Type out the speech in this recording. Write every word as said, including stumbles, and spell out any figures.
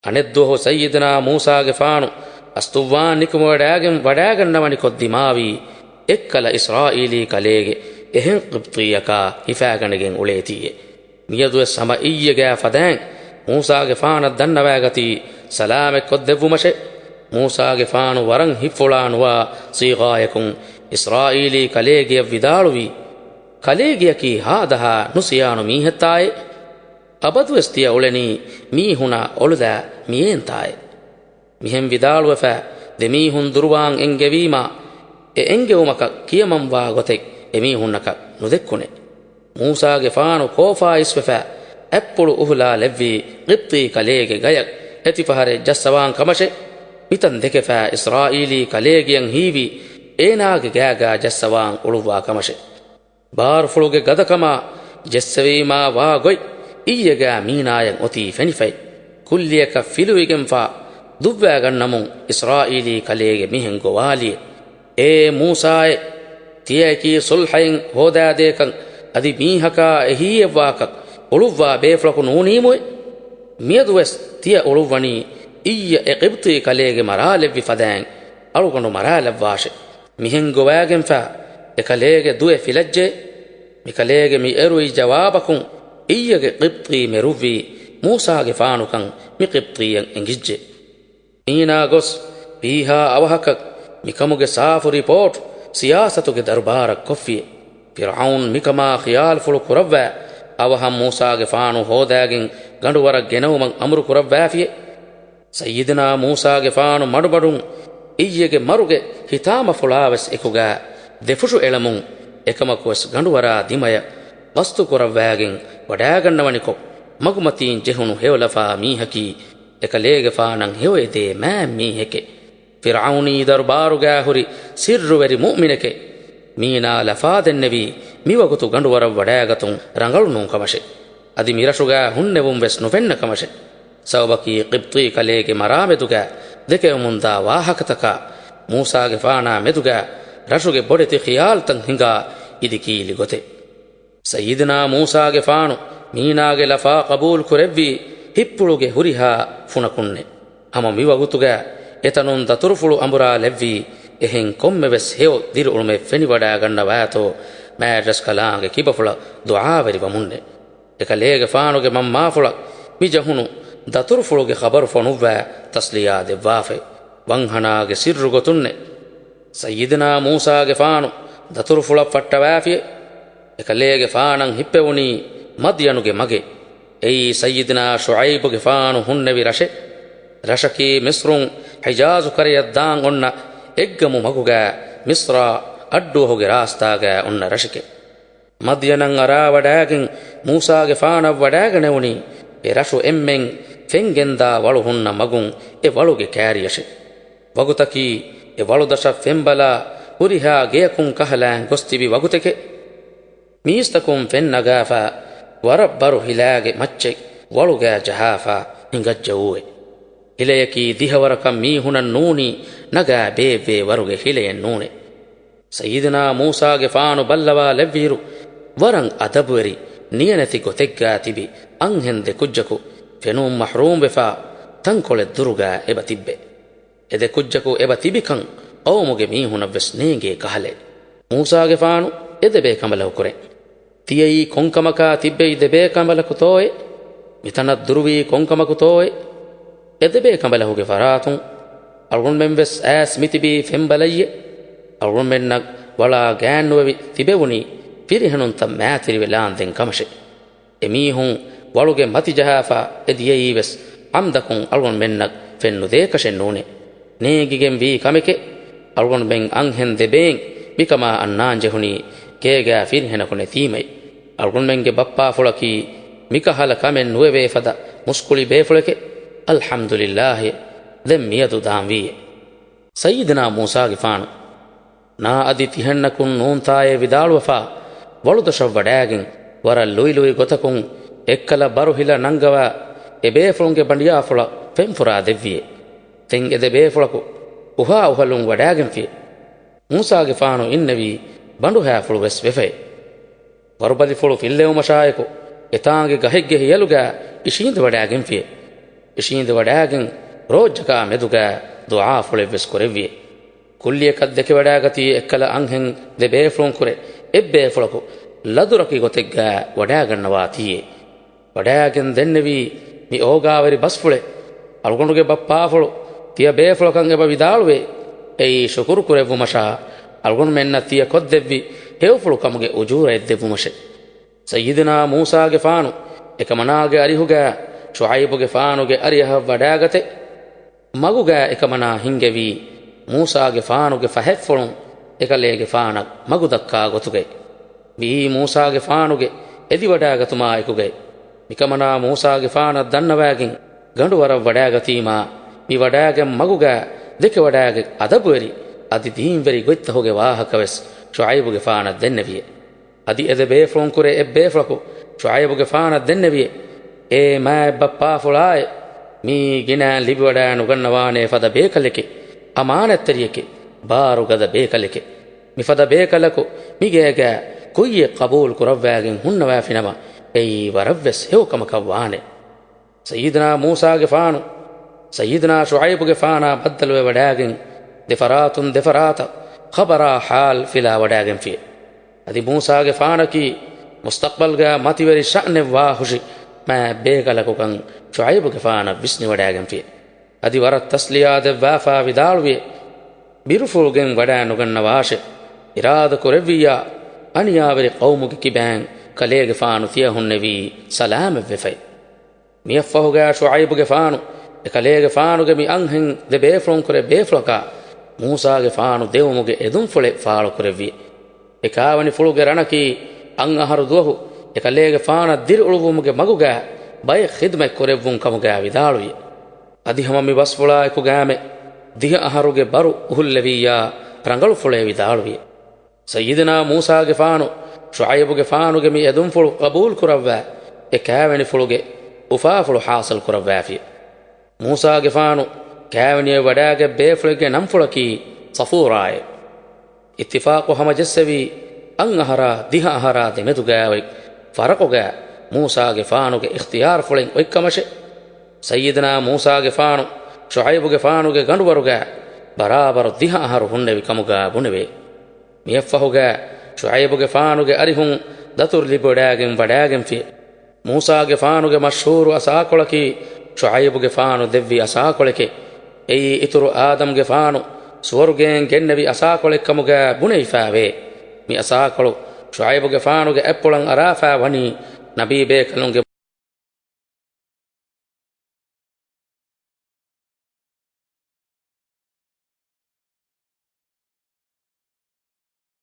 އަނެއްދުވަހު ސައްޔިދުނާ މޫސާގެފާނު އަސްތުއްވާން ނިކުމެވަޑައިގެން ވަޑައިގަންނަވަނިކޮށް ދިމާވީ އެއްކަލަ އިސްރާއީލީ ކަލޭގެ އެހެން ޤިބްޠީއަކާ ހިފާގަނެގެން އުޅޭތީއޭ. މިއަދުވެސް ހަމަ އިއްޔެގާ ފަދައިން މޫސާގެފާނަށް ދަންނަވައިގަތީ ސަލާމަތްކޮށްދެއްވުމަށޭ. މޫސާގެފާނު ވަރަށް ހިތްފުޅާ ނުވާ ސީޣާއަކުން އިސްރާއީލީ ކަލޭގެޔަށް ވިދާޅުވީ، ކަލޭގެޔަކީ ހާދަހާ ނުސިޔާނު މީހެއްތާއޭ. އަބަދުވެސް ތިޔަ އުޅެނީ މީހުނާ އޮޅުލާ މިއޭންތާއޭ. މިހެން ވިދާޅުވެފަ ދެމީހުން ދުރުވާން އެންގެވީމާ، އެ އެންގެވުމަކަށް ކިޔަމަންވާ ގޮތެއް އެމީހުންނަކަށް ނުދެއްކުނެ. މޫސާގެފާނު ކޯފާ އިސްވެފަ އަތްޕުޅު އުހުލާލެއްވީ ޤިބްޠީ ކަލޭގެ ގަޔަށް އެތިފަހަރެއް ޖައްސަވާން ކަމަށޭ. މިތަން ދެކެފަ އިސްރާއީލީ ކަލޭގެޔަށް ހީވީ އޭނާގެ ގާގާ ޖައްސަވާން އުޅުއްވާ ކަމަށޭ. ބާރުފުޅުގެ ގަދަކަމާ ޖެއްސެވީމާ ވާ ގޮތް އިއްޔެގާ މީނާޔަށް އޮތީ ފެނިފައި. ކުއްލިއަކަށް ފިލުވިގެންފާ ދުއްވާގަންނަމުން އިސްރާއީލީ ކަލޭގެ މިހެން ގޮވާލިއޭ. އޭ މޫސާއޭ! ތިޔައަކީ ޞުލްޙައިން ހޯދާދޭކަން އަދި މީހަކާ އެހީއެއްވާކަށް އުޅުއްވާ ބޭފުޅަކު ނޫނީމުއޭ. މިއަދުވެސް ތިޔަ އުޅުއްވަނީ އިއްޔެ އެ ޤިބްޠީ ކަލޭގެ މަރާލެއްވި ފަދައިން އަޅުގަނޑު މަރާލައްވާށޭ. މިހެން ގޮވާގެންފާ އެކަލޭގެ ދުއެ ފިލައްޖެ. މިކަލޭގެ މި އެރުވި ޖަވާބަކުން އިއްޔެގެ ޤިބްޠީ މެރުއްވީ މޫސާގެފާނުކަން މި ޤިބްޠީއަށް އެނގިއްޖެ. މީނާ ގޮސް ވީހާ އަވަހަކަށް މިކަމުގެ ސާފު ރިޕޯޓް ސިޔާސަތުގެ ދަރުބާރަށް ކޮށްފިއޭ. ފިރްޢައުން މިކަމާ ޚިޔާލުފުޅު ކުރައްވާ އަވަހަށް މޫސާގެފާނު ހޯދާގެން ގަނޑުވަރަށް ގެނައުމަށް އަމުރު ކުރައްވާފިއޭ. ސައްޔިދުނާ މޫސާގެފާނު މަޑުމަޑުން އިއްޔެގެ މަރުގެ ހިތާމަފުޅާވެސް އެކުގާ ދެފުށު އެޅަމުން އެކަމަކުވެސް ގަނޑުވަރާ ދިމަޔަށް ގަސްތުކުރައްވާގެން ވަޑާގަންނަވަނިކޮށް، މަގުމަތީން ޖެހުނު ހެޔޮލަފާ މީހަކީ އެކަލޭގެފާނަށް ހެޔޮއެދޭ މާތް މީހެކޭ. ފިރްޢައުނީ ދަރުބާރުގާ ހުރި ސިއްރުވެރި މުއުމިނެކޭ. މީނާ ލަފާދެންނެވީ މިވަގުތު ގަނޑުވަރަށް ވަޑާގަތުން ރަނގަޅު ނޫންކަމަށޭ. އަދި މިރަށުގާ ހުންނެވުން ވެސް ނުފެންނަ ކަމަށޭ. ސަބަބަކީ ޤިބްޠީ ކަލޭގެ މަރާމެދުގާ ދެކެވެމުންދާ ވާހަކަތަކާ މޫސާގެފާނާ މެދުގާ ރަށުގެ ބޮޑެތި ޚިޔާލުތައް ހިނގާ އިދިކީލި ގޮތެއް. ސައްޔިދުނާ މޫސާގެފާނު މީނާގެ ލަފާ ޤަބޫލު ކުރެއްވީ ހިތްޕުޅުގެ ހުރިހާ ފުނަކުންނޭ. ހަމަ މިވަގުތުގާ އެތަނުން ދަތުރުފުޅު އަނބުރާލެއްވީ އެހެން ކޮންމެވެސް ހެޔޮ ދިރިއުޅުމެއް ފެނިވަޑާގަންނަވާތޯ މާތް ރަސްކަލާނގެ ކިބަފުޅަށް ދުޢާވެރިވަމުންނޭ. އެކަލޭގެފާނުގެ މަންމާފުޅަށް މި ޖެހުނު ދަތުރުފުޅުގެ ޚަބަރު ފޮނުއްވާ ތަސްލިޔާ ދެއްވާފައި. ވަންހަނާގެ ސިއްރު ގޮތުންނޭ. ސައްޔިދުނާ މޫސާގެފާނު ދަތުރުފުޅަށް ފައްޓަވާފިޔޭ. އެކަލޭގެފާނަށް ހިއްޕެވުނީ މަދްޔަނުގެ މަގޭ. އެއީ ސައްޔިދުނާ ޝުޢައިބުގެފާނު ހުންނެވި ރަށެއް. ރަށަކީ މިޞްރުން ޙިޖާޒު ކަރަޔަށް ދާން އޮންނަ އެއްގަމު މަގުގާ މިޞްރާ އައްޑުއަހުގެ ރާސްތާގާ އޮންނަ ރަށެކޭ. މަދްޔަނަށް އަރާވަޑާގެން މޫސާގެފާނަށް ވަޑާގަނެވުނީ އެ ރަށު އެންމެން ފެންގެންދާ ވަޅު ހުންނަ މަގުން އެ ވަޅުގެ ކާރިޔަށޭ. ވަގުތަކީ އެ ވަޅުދަށަށް ފެންބަލާ ހުރިހާ ގެޔަކުން ކަހަލައިން ގޮސްތިބި ވަގުތެކޭ. މީސްތަކުން ފެންނަގާފާ ވަރަށް ބަރު ހިލާގެ މައްޗެއް ވަޅުގާ ޖަހާފާ ހިނގައްޖައޫއޭ. ހިލަޔަކީ ދިހަވަރަކަށް މީހުނަށް ނޫނީ ނަގާ ބޭއްވޭ ވަރުގެ ހިލައެއް ނޫނޭ. ސައްޔިދުނާ މޫސާގެފާނު ބައްލަވާލެއްވިއިރު، ވަރަށް އަދަބުވެރި ނިޔަނެތި ގޮތެއްގާ ތިބި އަންހެން ދެ ކުއްޖަކު ފެނުން މަޙްރޫމްވެފާ ތަންކޮޅެއް ދުރުގާ އެބަ ތިއްބެ. އެ ދެ ކުއްޖަކު އެބަ ތިބިކަން ޤައުމުގެ މީހުނަށްވެސް ނޭނގޭ ކަހަލައެއް. މޫސާގެފާނު އެ ދެ ބޭކަނބަލަކު ކުރޭ. ތިޔައީ ކޮންކަމަކާ ތިއްބެވި ދެ ބޭކަނބަލަކުތޯއޭ؟ މިތަނަށް ދުރުވީ ކޮންކަމަކުތޯއޭ؟ އެ ދެ ބޭކަނބަލަކުގެ ފަރާތުން އަޅުގަނޑުމެންވެސް އައިސް މިތިބީ ފެންބަލައްޔޭ. އަޅުގަނޑުމެންނަށް ވަޅާ ގާތްނުވެވި ތިބެވުނީ ފިރިހެނުންތައް މާތިރިވެ ލާންދެން ކަމަށޭ. އެމީހުން ވަޅުގެ މަތި ޖަހާފާ އެ ދިޔައީވެސް ޢަމްދަކުން އަޅުގަނޑުމެންނަށް ފެންނުދޭކަށެއް ނޫނޭ. ނޭނގިގެން ވީ ކަމެކޭ. އަޅުގަނޑުމެން އަންހެން ދެ ބޭން މިކަމާ އަންނާން ޖެހުނީ ގޭގާ ފިރިހެނަކު ނެތީމައި. އަޅުގަނޑުމެންގެ ބައްޕާފުޅަކީ މިކަހަލަ ކަމެއް ނުވެވޭ ފަދަ މުސްކުޅި ބޭފުޅެކޭ. އަލްޙަމްދުލިއްލާހި، ދެން މިއަދު ދާންވީއޭ. ސައްޔިދުނާ މޫސާގެފާނު ނާ އަދި ތިހެންނަކުން ނޫންތާއޭ ވިދާޅުވެފާ، ވަޅުދަށަށް ވަޑާގެން ވަރަށް ލުއިލުއި ގޮތަކުން އެއްކަލަ ބަރު ހިލަ ނަންގަވާ އެ ބޭފުޅުންގެ ބަނޑިޔާފުޅަށް ފެންފުރާ ދެއްވިއޭ. ދެން އެ ދެ ބޭފުޅަކު އުހާ އުހަލުން ވަޑާގެންފިޔޭ. މޫސާގެފާނު އިންނެވީ ބަނޑުހާފުޅު ވެސް ވެފައޭ. ވަރުބަލިފުޅު ފިއްލެވުމަށާއެކު އެތާނގެ ގަހެއްގެ ހިޔަލުގާ އިށީނދެވަޑާގެންފިޔޭ. އިށީނދެވަޑާގެން ރޯއްޖަކާ މެދުގަ ދުޢާފުޅެއްވެސް ކުރެއްވިއެ. ކުއްލިއަކަށް ދެކެވަޑާގަތީ އެއްކަލަ އަންހެން ދެ ބޭފުޅުންކުރެ އެއްބޭފުޅަކު ލަދުރަކި ގޮތެއްގަ ވަޑާގަންނަވާތީއެ. ވަޑާގެން ދެންނެވީ މި އޯގާވެރި ބަސްފުޅެއް. އަޅުގަނޑުގެ ބައްޕާފުޅު ތިޔަ ބޭފުޅަކަށް އެބަ ވިދާޅުވޭ، އެއީ ޝުކުރު ކުރެއްވުމަށާ، އަޅުގަނޑުމެންނަށް ތިޔަ ކޮށްދެއްވި ހެޔޮފުޅު ކަމުގެ އުޖޫރައެއް ދެއްވުމަށެ. ސައްޔިދުނާ މޫސާގެފާނު އެކަމަނާގެ އަރިހުގަ ޝުޢައިބުގެފާނުގެ އަރިއަހަށް ވަޑާގަތެ. މަގުގަ އެކަމަނާ ހިންގެވީ މޫސާގެފާނުގެ ފަހެއްފުޅުން އެކަލޭގެފާނަށް މަގުދައްކާ ގޮތުގައި. މިއީ މޫސާގެފާނުގެ އެދިވަޑާގަތުމާ އެކުގައި. މިކަމަނާ މޫސާގެފާނަށް ދަންނަވާގެން ގަނޑުވަރަށް ވަޑާގަތީމާ، މި ވަޑާގެން މަގުގަ ދެކެވަޑާގެ އަދަބުވެރި އަދި ދީންވެރި ގޮތްތަހުގެ ވާހަކަވެސް ޝުޢައިބުގެފާނަށް ދެންނެވިއެ. އަދި އެ ދެ ބޭފުޅުންކުރެ އެއްބޭފުޅަކު ޝުޢައިބުގެފާނަށް ދެންނެވިއެ، އޭ މާތްބައްޕާފުޅާއޭ، މިއީ ގިނައިން ލިބިވަޑާނުގަންނަވާނޭ ފަދަ ބޭކަލެކޭ، އަމާނަތްތެރިއެކޭ، ބާރުގަދަ ބޭކަލެކޭ. މިފަދަ ބޭކަލަކު މިގޭގަ ކުއްޔެއް ޤަބޫލު ކުރައްވާގެން ހުންނަވާފިނަމަ، އެއީ ވަރަށްވެސް ހެޔޮ ކަމަކަށް ވާނެ. ސައްޔިދުނާ މޫސާގެފާނު ސައްޔިދުނާ ޝުޢައިބުގެފާނާ ބައްދަލުވެވަޑާގެން ދެފަރާތުން ދެފަރާތަށް ޚަބަރާ ޙާލު ފިލާވަޑާގެންފިއެ. އަދި މޫސާގެފާނަކީ މުސްތަޤްބަލްގަ މަތިވެރި ޝައްނެއް ވާހުށި މާތް ބޭކަލަކުކަން ޝުޢައިބުގެފާނަށް ވިސްނިވަޑާގެންފިއެ. އަދި ވަރަށް ތަސްލިޔާ ދެއްވާފާ ވިދާޅުވިއެ، ބިރުފުޅުގެން ވަޑާނުގަންނަވާށޭ. އިރާދަކުރެއްވިއްޔާ، އަނިޔާވެރި ޤައުމުގެ ކިބައިން ކަލޭގެފާނު ތިޔަ ހުންނެވީ ސަލާމަތްވެފައި. މިއަށްފަހުގަ ޝުޢައިބުގެފާނު އެކަލޭގެފާނުގެ މި އަންހެން ދެ ބޭފުޅުންކުރެ ބޭފުޅަކާ މޫސާގެފާނު ދެވުމުގެ އެދުންފުޅެއް ފާޅުކުރެއްވި. އެ ކާވެނިފުޅުގެ ރަނަކީ އަށް އަހަރު ދުވަހު އެކަލޭގެފާނަށް ދިރިއުޅުއްވުމުގެ މަގުގަ ބައެއް ޚިދުމަތް ކުރެއްވުން ކަމުގަ ވިދާޅުވި. އަދި ހަމަ މި ބަސްފުޅާ އެކުގައިމެ ދިހަ އަހަރުގެ ބަރު އުހުއްލެވިއްޔާ ރަނގަޅުފުޅޭ ވިދާޅުވި. ސައްޔިދުނާ މޫސާގެފާނު ޝުޢައިބުގެފާނުގެ މި އެދުންފުޅު ޤަބޫލު ކުރައްވާ އެ ކާވެނިފުޅުގެ އުފާފުޅު ޙާޞިލް ކުރައްވާފި. މޫސާގެފާނު ކާވެނިއެއް ވަޑާގަތް ބޭފުޅެއްގެ ނަންފުޅަކީ ޞަފޫރާއޭ. އިއްތިފާޤު ހަމަޖެއްސެވީ އަށް އަހަރާ ދިހަ އަހަރާ ދެމެދުގައި އޮތް ފަރަޤުގަ މޫސާގެފާނުގެ އިޚްތިޔާރުފުޅެއް އޮތްކަމަށެ. ސައްޔިދުނާ މޫސާގެފާނު ޝުޢައިބުގެފާނުގެ ގަނޑުވަރުގަ ބަރާބަރު ދިހަ އަހަރު ހުންނެވި ކަމުގަ ބުނެވޭ. މިއަށްފަހުގަ ޝުޢައިބުގެފާނުގެ އަރިހުން ދަތުރު ލިބިވަޑާގެން ވަޑާގެންފި. މޫސާގެފާނުގެ މަޝްހޫރު އަސާކޮޅަކީ ޝުޢައިބުގެފާނު ދެއްވި އަސާކޮޅެކޭ. އެއީ އިތުރު އާދަމްގެފާނު ސުވަރުގެއިން ގެންނެވި އަސާކޮޅެއްކަމުގަ ބުނެވިފައިވޭ. މި އަސާކޮޅު ޝުޢައިބުގެފާނުގެ އަތްޕުޅަށް އަރާފައި ވަނީ ނަބީބޭކަލުންގެ